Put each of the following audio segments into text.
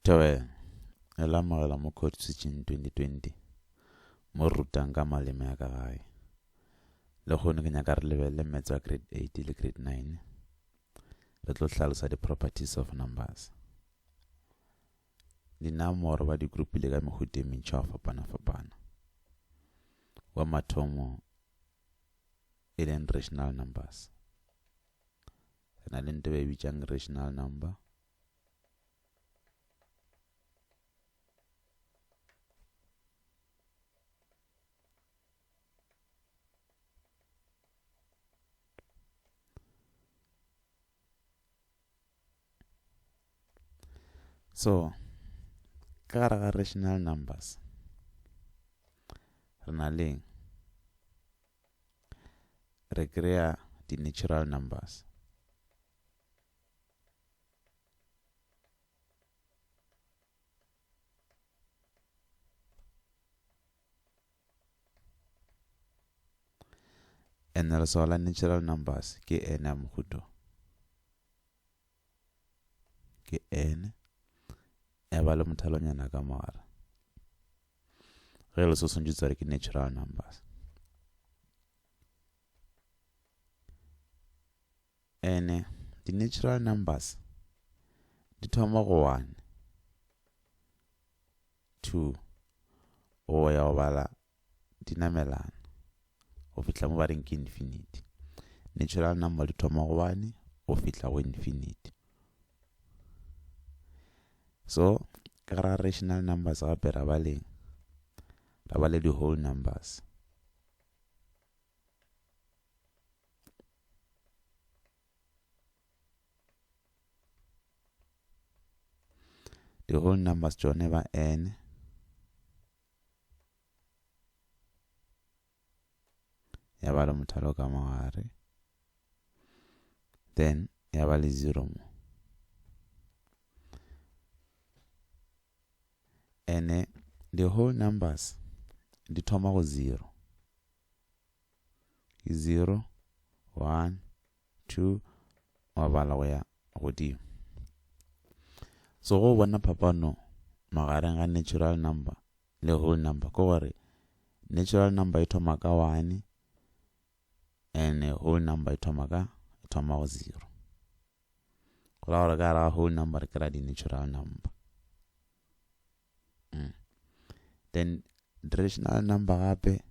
Thobela, re le amogela mo Code Switching 2020 mo re rutang ka maleme a ka gae. Lehono ke nyaka re lebelele Maths wa Grade 8 le Grade 9. Re tlo hlalosa di-properties of numbers. Dinamoro ba di groupile ka mehuta e mentši ya go fapana-fapana. Wa mathomo e leng rational numbers. Re na le nto ba e bitsang rational number. So ka gare ga rational numbers re na le re kry-a di-natural numbers. And leswao la natural numbers ke n ya mohuto ke n ya ba le mothalonyana ka mogare ge le se swantšwe tsware ke natural numbers. Ene di-natural numbers di thoma go 1, 2 go ya go bala di namelana go fihla mo ba reng ke infinity. Natural number di thoma go 1 go fihla go infinity. So ka ra rational numbers gape ra ba le ra ba le di-whole numbers. Di-whole numbers tšone ba n ya ba le mothalo ka mogare then ya ba le zero mo ene the whole numbers di thoma go zero Ke 0, 1, 2, wa bala go ya godimo. So go bona phapano magareng ga natural number le whole number ke gore natural number e thoma ka 1 and whole number e thoma ka e thoma go 0. Go ra gore ka gare ga whole number re kry-a di-natural number. Mm. Then rational number gape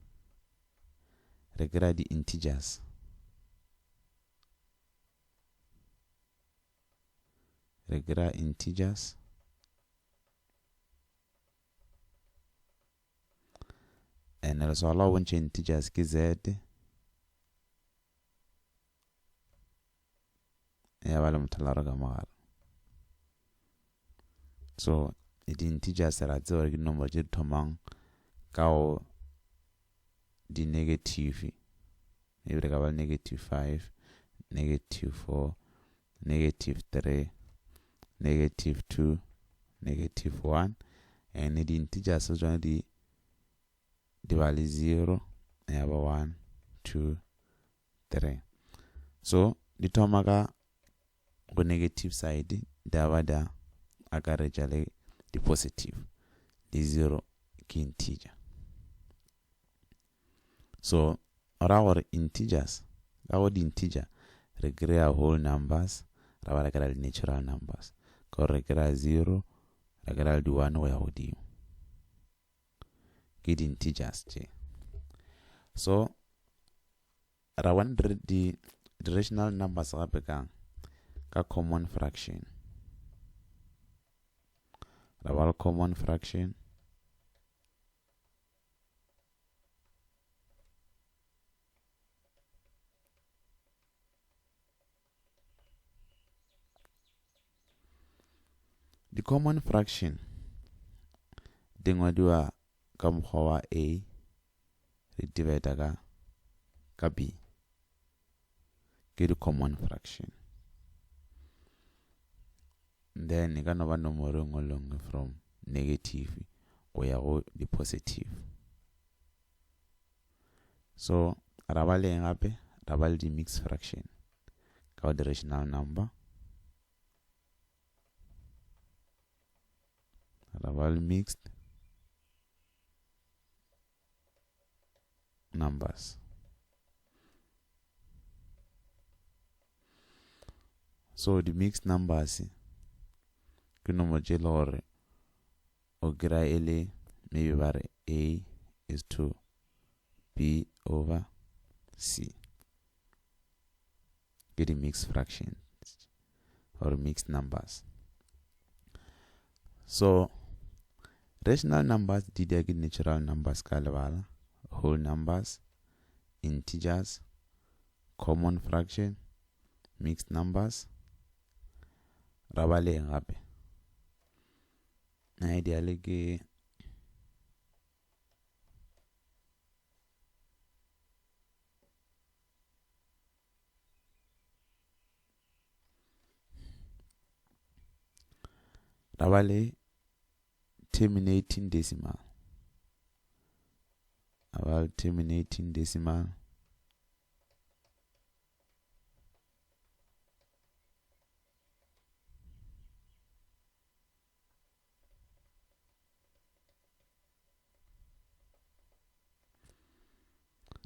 re kry-a di-integers. Re kry-a integers. And leswao la go bontšha integers ke z. Ya ba le mothalaro ka mogare. So di-integers ra tseba gore ke dinomoro tše di thomang ka go di-negative, maybe re ka ba le negative 5, negative 4, negative 3, negative 2, negative 1, and di-integers tsone di di ba le 0 ya ba 1, 2, 3. So di thoma ka go negative side di a ba di akaretša le di-positive le zero ke integer. So ra gore integers ka go di-integer re kry-a whole numbers ra ba re kry-a le natural numbers ka gore re kry-a zero re kry-a le di-one go ya godimo ke di-integers tše. So ra bona di rational numbers gape ka ka common fraction. Ra ba le common fraction. Di common fraction di ngwadiwa ka mokgwa wa A re divide ka ka B ke di common fraction. Then e ka no ba nomoro e nngwe le nngwe from negative go ya go di positive. So ra ba le eng gape? Ra ba le di mixed fraction ka go di rational number. Ra ba le mixed numbers. So di-mixed numbers ke nomoro tše e le gore o kry-a e le maybe ba re A is to B over C. Ke di-mixed fractions or mixed numbers. So rational numbers di dia ke natural numbers ka lebala, whole numbers, integers, common fraction, mixed numbers. Ra ba le eng gape? Ideally ke ra ba le terminating decimal, ra ba le terminating decimal.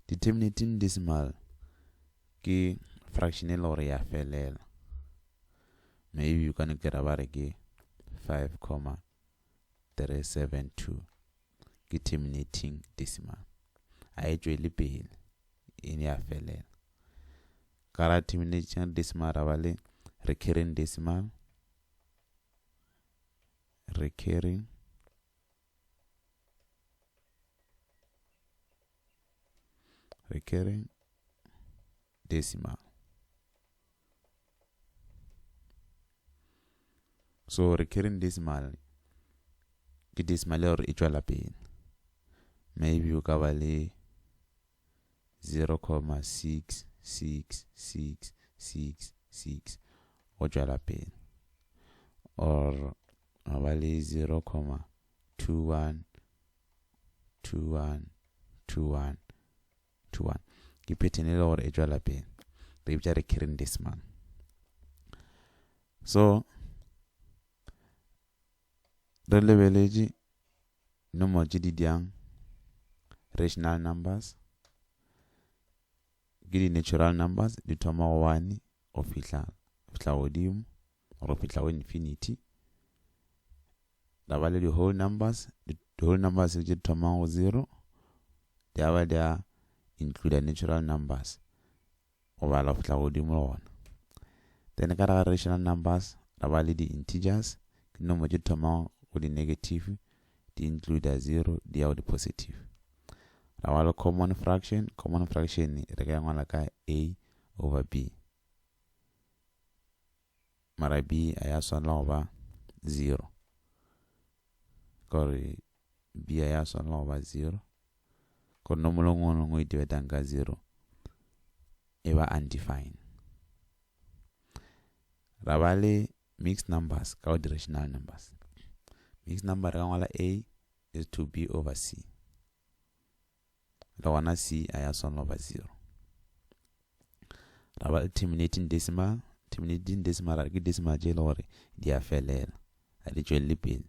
Determinating decimal ke fraction e le gore ya felela. Maybe you can kry ba re ke 5,372 ke terminating decimal. A e tšwele pele, e ya felela. Ka ra terminating decimal ra ba le recurring decimal, recurring recurring decimal. So recurring decimal ke decimal e gore e tšwela pele. Maybe o ka ba le 0,66666 go tšwela pele, or wa ba le 0,21212121, ke pattern e le gore e tšwela pele, re bitša recurring decimal. So re lebeletše nomoro tše di diang rational numbers, ke di-natural numbers, di thoma go 1 go fihla godimo go fihla go infinity. Ra ba le di-whole numbers, di-whole numbers tše di thomang go 0 di a ba di a include natural numbers go bala go fihla godimo le gona. Then ka ga rational numbers ra ba le di-integers, ke nomoro tše di thomang go di-negative, di include 0 di ya go di-positive. Ra ba le common fraction, common fraction re ka ngwala ka A over B, mara B a ya swanela go ba 0, ka gore B a ya swanela go ba 0, gore nomoro nngwe le nngwe e dividang ka 0 e ba undefined. Ra ba le mixed numbers ka go di-rational numbers. Mixed number re ka ngwala A is to B over C, le gona C a ya swanela go ba 0. Ra ba le terminating decimal, terminating decimal ke decimal tše e le gore di a felela, ga di tšwelele pele.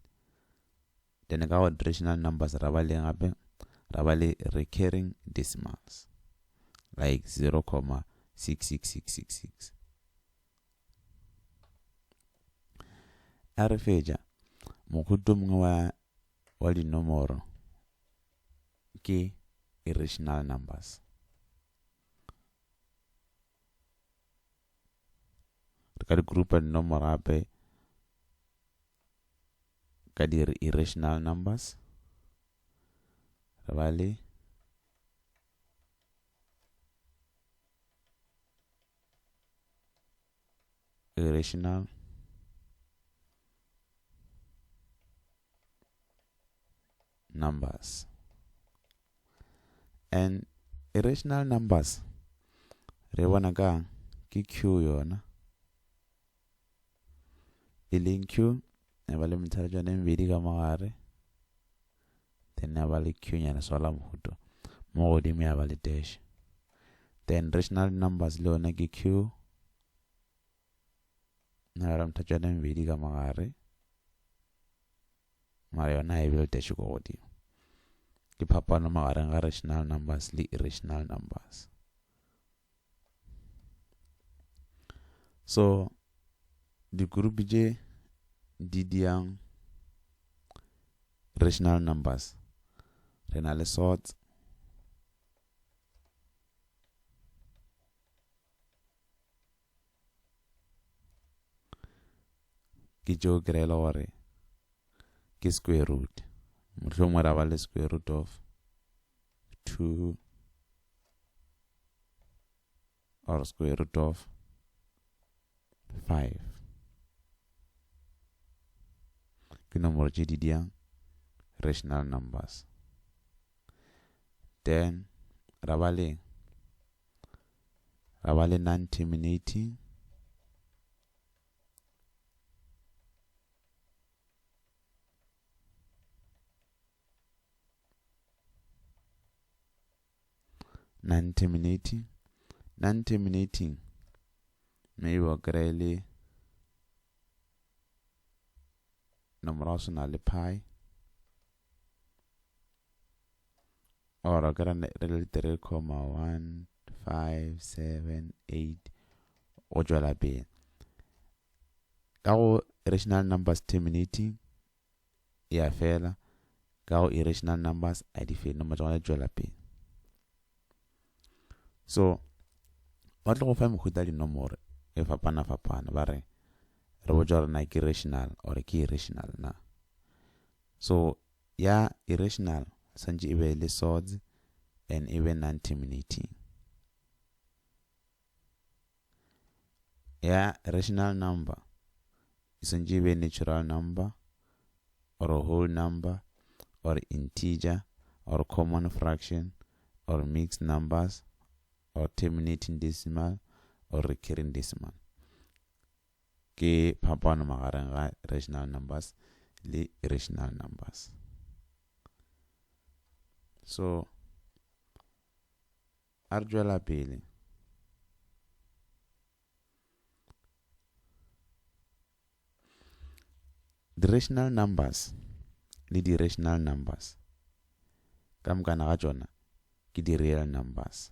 Then ka go rational numbers ra ba le gape ra ba le recurring decimals like 0,66666. A re fetša mokhuto mongwe wa dinomoro ke irrational numbers. Re ka di groupa dinomoro gape ka di irrational numbers. Re ba le irrational numbers. And irrational numbers re bona ka ke Q yona, e leng Q ya ba le methalatšwana e mebedi ka mogare, then ya ba le Q nyana swala mohuto mo godimo ya ba le dash. Then rational numbers le yona ke Q ya ba le methalatšwana e mebedi ka mogare, Mara yona e be le dash ko godimo. Ke phapano magareng ga rational numbers le irrational numbers. So di-group tše di diang rational numbers re na le sorts ke tšeo kry le gore ke square root mohlomongwe ra ba le square root of 2 or square root of 5 ke nomoro tše di diang rational numbers then ra ba le ra ba le non-terminating non-terminating non-terminating maybe o kry le nomoro ya go swana le pi or o kry re le 3,1578 go tšwela pele ka go rational numbers terminating e a fela ka go irrational numbers a di fele nomoro tša gona di tšwela pele so ba tlo go fa mehuta ya dinomoro e fapana fapana ba re re botša gore na ke rational or ke irrational na so ya irrational swantše e be le swords and e be non-terminating ya rational number e swantše e be natural number or a whole number or integer or common fraction or mixed numbers or terminating decimal or recurring decimal ke phapano magareng ga rational numbers le irrational numbers so A re tšwela pele. Di-rational numbers le di-irrational numbers ka mokana ga tšona ke di-real numbers.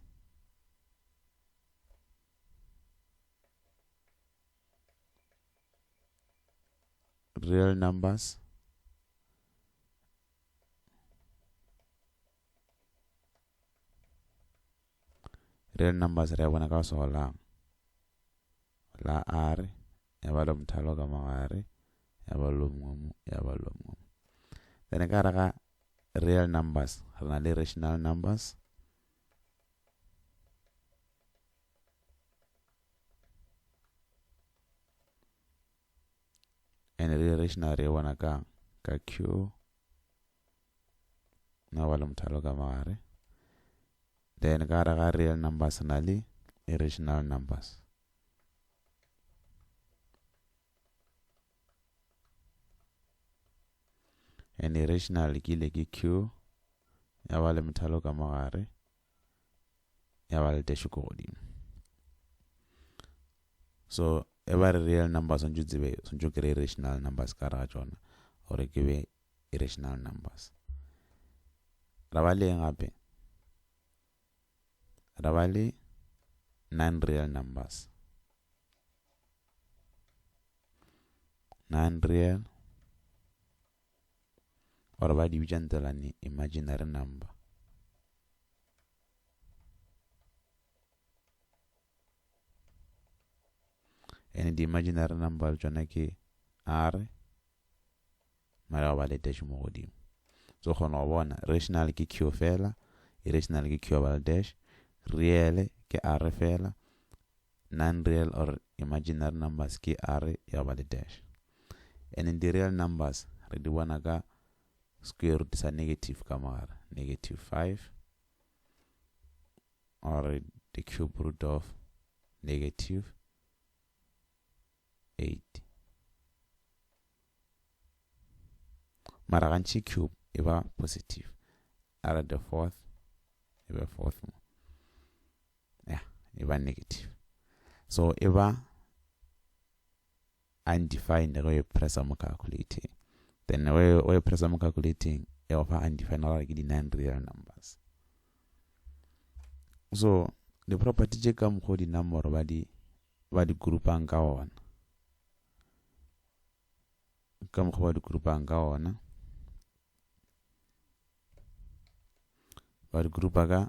Real numbers Real numbers re a bona ka leswao la la R ya ba le mothalo ka mogare ya ba lo mongwe mo ya ba lo mongwe mo. Then ka gare ga real numbers re na le rational numbers and re rational re bona ka ka Q na ba le mothalo ka mogare then ka gare ga real numbers na le irrational numbers and irrational ke ile ke q ya ba le mothalo ka mogare ya ba le dash ko godimo so e ba re real numbers swantse tsebe swantse o kry rational numbers ka gare ga tšona gore ke be irrational numbers ra ba le eng gape ra ba le non-real numbers non-real or ba di bitša ntelane imaginary number and di-imaginary number tšona ke r mara go ba le dash mo godimo so kgona go bona rational ke q fela irrational ke q ba le dash real ke r fela non-real or imaginary numbers ke r ya ba le dash and in the real numbers re di bona ka square root sa negative ka mogare negative 5 or the cube root of negative 8 mara gantši cube e ba positive a re the fourth e be fourth mo ya e ba negative so e ba undefined ge e pressa mo calculating. Then o e pressa mo calculating, e go fa undefined, gore ke di-non-real numbers. So di-property tše ka mokgwa dinomoro ba di ba di groupang ka ona, ka mokgwa ba di groupang ka ona, ba di groupa ka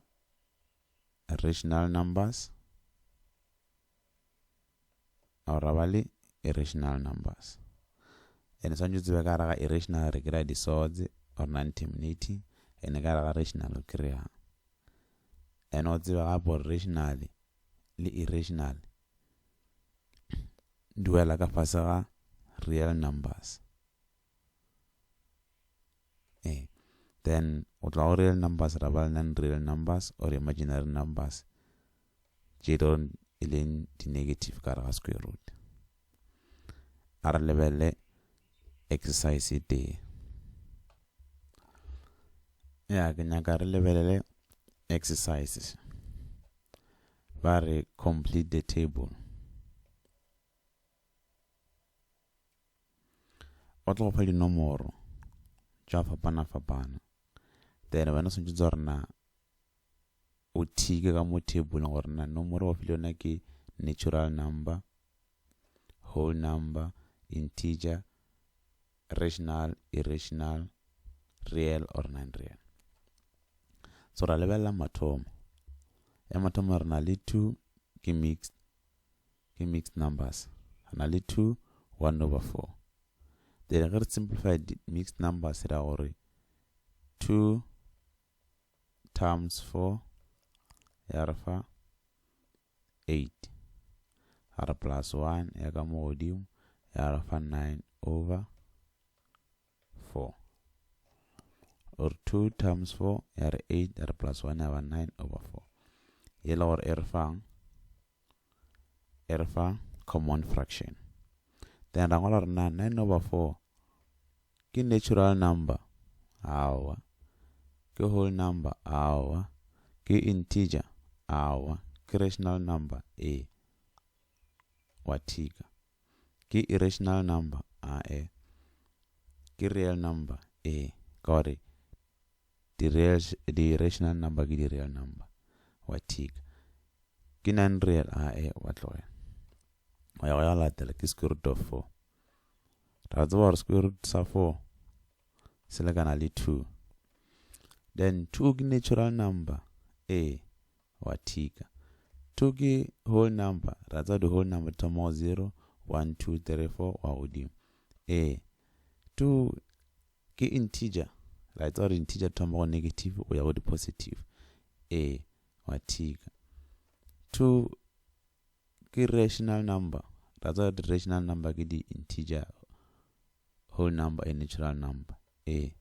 rational numbers or ba le irrational numbers. And swantse tsebe ka gare ga irrational re kry-a di-swords or non-terminating, and ka gare ga rational o kry-ang. And o tsebe gape gore rational le irrational di wela ka fase ga real numbers. Ee, then o tloga go real numbers ra ba le non-real numbers or imaginary numbers tše e leng di-negative ka gare ga square root. A re lebelele exercise e tee. Ya, ke nyaka re lebelele exercises. Ba re complete the table. Ba tlo go fa dinomoro tša fapana-fapana, then wena swantse gore na o thike ka mo table gore na nomoro ba file yona ke natural number, whole number, integer, rational, irrational, real or non-real. So ra lebelela mathomo. Ya mathomo re na le 2 ke mixed, ke mixed numbers. Re na le 2 1 over 4. Then ge re simplify mixed numbers ra gore 2 times 4 ya re fa 8, ga re plus 1 ya ka mo godimo ya re fa 9 over 4, or 2 times 4 ya re 8, ya re plus 1 ya ba 9 over 4. E le gore e re fang, e re fa common fraction. Then ra ngola gore na 9 over 4 ke natural number? Aowa. Ke whole number? Aowa. Ke integer? Aowa. Ke rational number? Ee, wa thika. Ke irrational number? Ae. Ke real number? Ee, ka gore di-rational number ke di-real number, wa thika. Ke non-real? Ae, wa tlogela. Wa ya go ya latela ke square root of 4. Ra tseba gore square root sa 4 se lekana le 2. Then 2 ke natural number? Ee, wa thika. 2 ke whole number? Ra tseba di-whole number thoma go 0, 1, 2, 3, 4 wa godimo. Ee. 2 ke integer? Ra tseba gore integer thoma go negative go ya go di-positive. Ee, wa thika. 2 ke rational number? Ra tseba di-rational number ke di-integer, whole number and natural number. Ee.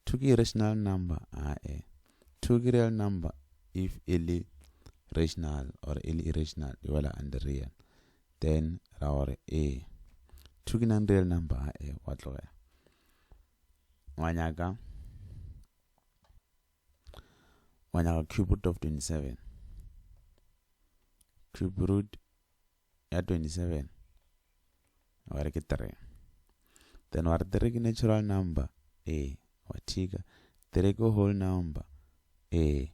2 ke irrational number? Ae. 2 ke real number? If e le rational or e le irrational, e wela under real. Then ra gore ee. 2 ke non real number? Ae, wa tlogela. Wa nyaka cube root of 27. Cube root ya 27 wa re ke 3. Then wa re 3 ke natural number? Ee, wa thika. 3 ke whole number? Ee.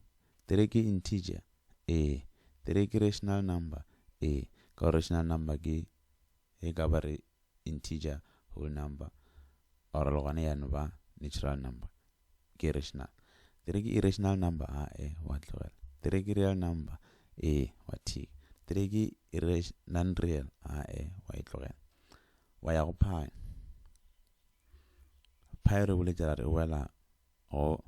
3 ke integer? Ee. 3 ke rational number? Ee, ka gore rational number ke e ka ba re integer, whole number, or le gona ya no ba natural number, ke rational. 3 ke irrational number? Ae, wa tlogela. 3 ke real number? Ee, wa thika. 3 ke non-real? Ae, wa e tlogela. Wa ya go pi. Pi re boletše ra re e wela go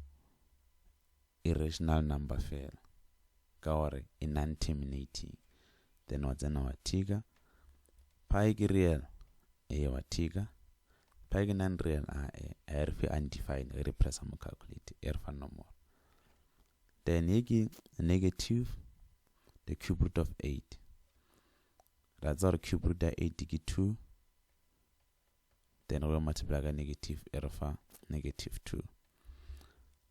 irrational number fela ka gore e non-terminating. Then wa tsena wa thika. Pi ke real? Ee, wa thika. Pi ke non-real? Ae, a e re fe undefined ge re pressa mo calculate, e re fa nomoro. Then ye ke negative the cube root of 8. Ra tseba gore cube root ya 8 ke 2. Then re multiply ka negative, e re fa negative 2.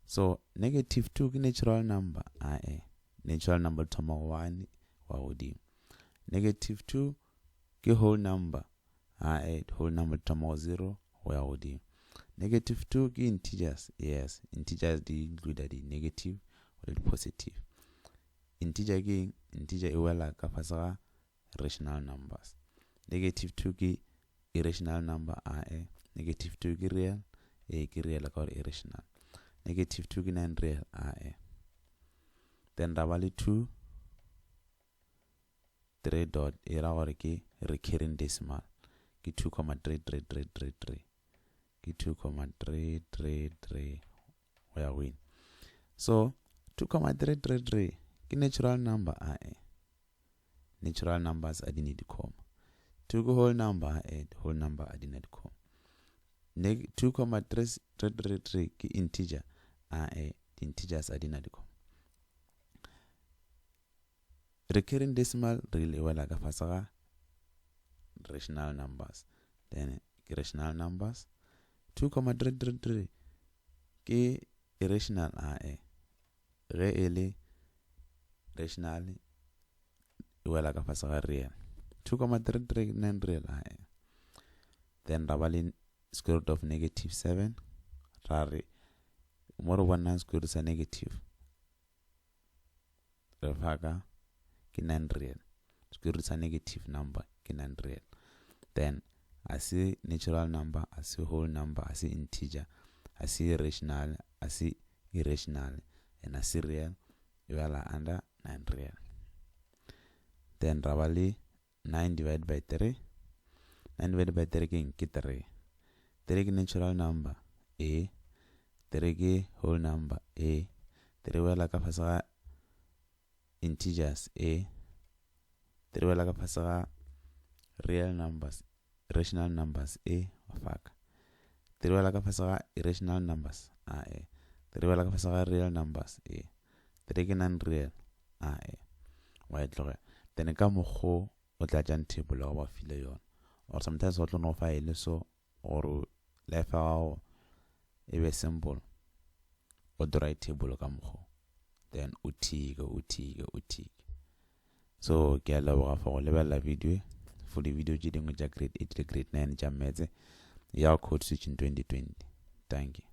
So negative 2 ke natural number? Ae, natural number thoma go 1 wa godimo. Negative 2 ke whole number? Ae, whole number thoma go 0 go ya godimo. Negative 2 ke integers, yes, integers di include di negative le di positive. Integer ke eng? Integer e wela ka fase ga rational numbers. Negative 2 ke irrational number, a e. Negative 2 ke real, e ke real ka gore irrational. Negative 2 ke non real, a e. Then ra ba le 2 3 dot e ra gore ke recurring decimal ke 2,33333 ke 2,333 go ya go eng. So 2,333 ke natural number, a e. Natural numbers a di ne di-comma. 2 ke whole number, a e, whole number a di na di-comma. 2,333 ke integer, a e, di-integers a di na di-comma. Recurring decimal re e wela ka fase ga rational numbers, then ke rational numbers. 2,333 ke irrational, a e. Ge e le rational e wela ka fase ga real. 2,339 real, a e. Then ra ba le square root of negative 7, ra re mo re bonang square root sa negative re faka ke non real. Square root sa negative number ke non real. Then a se natural number, a se whole number, a se integer, a se rational, a se irrational, and a se real, e wela under non real. Then ra ba le 9 divided by 3. 9 divided by 3 ke eng? Ke 3. 3 ke natural number, e. 3 ke whole number, e. 3 wela ka fase ga integers, e. 3 wela ka fase ga real numbers, rational numbers, e. Fuck. 3 wela ka fase ga irrational numbers, a e. 3 wela ka fase ga real numbers, e. 3 ke non real, a e. Wa e tlogela. Then ka mokgo o tlatšang table go ba file yona, or sometimes o tlo no fa e le so gore life ya gago e be simple, o draw table ka mokgo, then o thike, o thike, o thike. So ke a leboga for go lebelela video. For di-video tše dingwe tša grade 8 le grade 9 tša maths ya Code Switching 2020. Thank you.